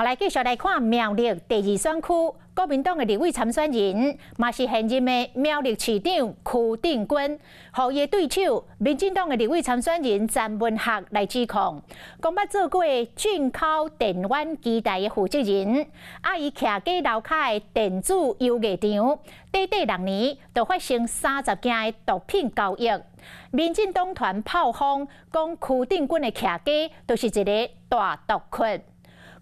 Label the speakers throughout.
Speaker 1: 來繼續來看苗栗第二選區國民黨的立委參選人，嘛是現任的苗栗市長邱定均，予伊的對手民進黨的立委參選人詹文學來指控，講捌做過進口電玩機台的負責人，啊，伊徛家樓跤的電子遊藝場，短短6年就發生30件的毒品交易。民進黨團炮轟，講邱定均的徛家就是一个大毒窟。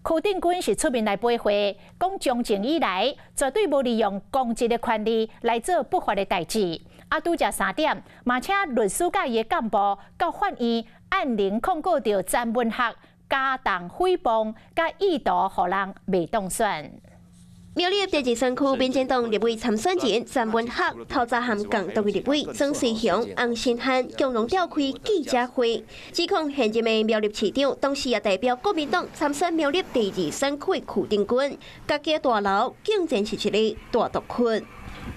Speaker 1: 邱定均是出面來駁回，講從政以來絕對無利用公職的權力來做不法的代誌。啊，拄才3點，嘛請律師佮伊的幹部到法院按鈴控告著詹文學加重誹謗，佮意圖予人袂當選。
Speaker 2: 苗栗第二選區民進黨立委參選人詹文學，透早和共黨的立委曾瑞雄、洪申翰共同召開記者會，指控現任的苗栗市長，同時也代表國民黨參選苗栗第二選區的邱定均，家己大樓竟然是一个大毒窟。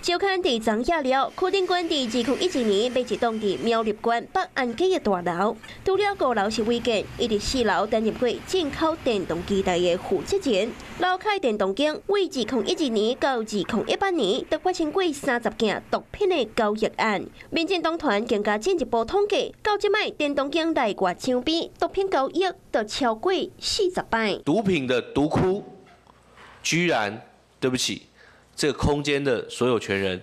Speaker 2: 周刊佇昨夜了，邱定均佇2012年買一棟佇苗栗縣北安街的大樓，除了5樓是違建，伊佇4樓擔任過進口電動機台的負責人。樓跤電動間為2012年到2018年，都發生過30件毒品的交易案。民進黨團更加進一步統計，到這擺電動間內外牆邊毒品交易都超過40擺。
Speaker 3: 毒品的毒窟，居然，對不起。這個空間的所有權人，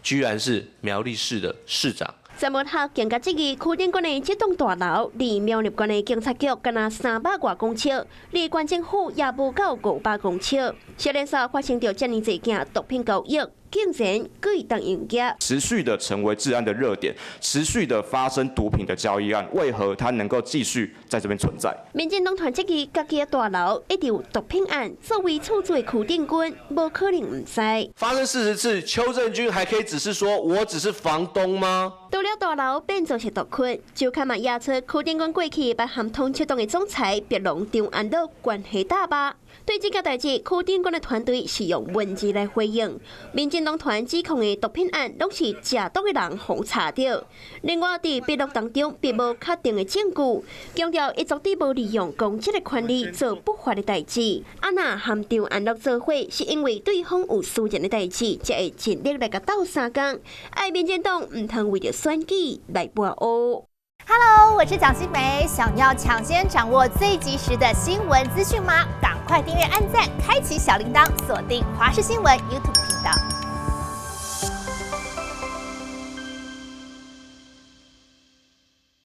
Speaker 3: 居然是苗栗市的市長。
Speaker 2: 詹文學更加質疑，邱定均的這棟大樓離苗栗縣的警察局干焦300外公尺，離縣政府也無夠500公尺。小連鎖發生著遮爾濟件毒品交易，竟然閣會當營業，
Speaker 4: 持續的成為治安的熱點，持續的發生毒品的交易案，為何它能夠繼續在這邊存在？
Speaker 2: 民進黨團質疑，家己的大樓一直有毒品案，作為厝主的邱定均，無可能毋知。
Speaker 3: 發生40次，邱正軍還可以只是說我只是房東嗎？
Speaker 2: 除了大樓變做是毒窟，周刊嘛指出，邱定均過去捌和通緝黨的總裁白龍張安樂關係搭吧。對這件代誌，邱定均的團隊是用文字來回應。民進黨團指控的毒品案，攏是食毒的人予查著。另外，佇筆錄當中並無確定的證據，強調伊絕對無利用公職的權力做不法的代誌。啊，若和張安樂做伙，是因為對方有私人的代誌，才會盡力來共鬥相共。愛民進黨毋通為著選舉來跋烏。
Speaker 5: Hello，我是蔣新梅，想要搶先掌握最及時的新聞資訊嗎？趕快訂閱、按讚、開啟小鈴鐺，鎖定華視新聞 YouTube 頻道。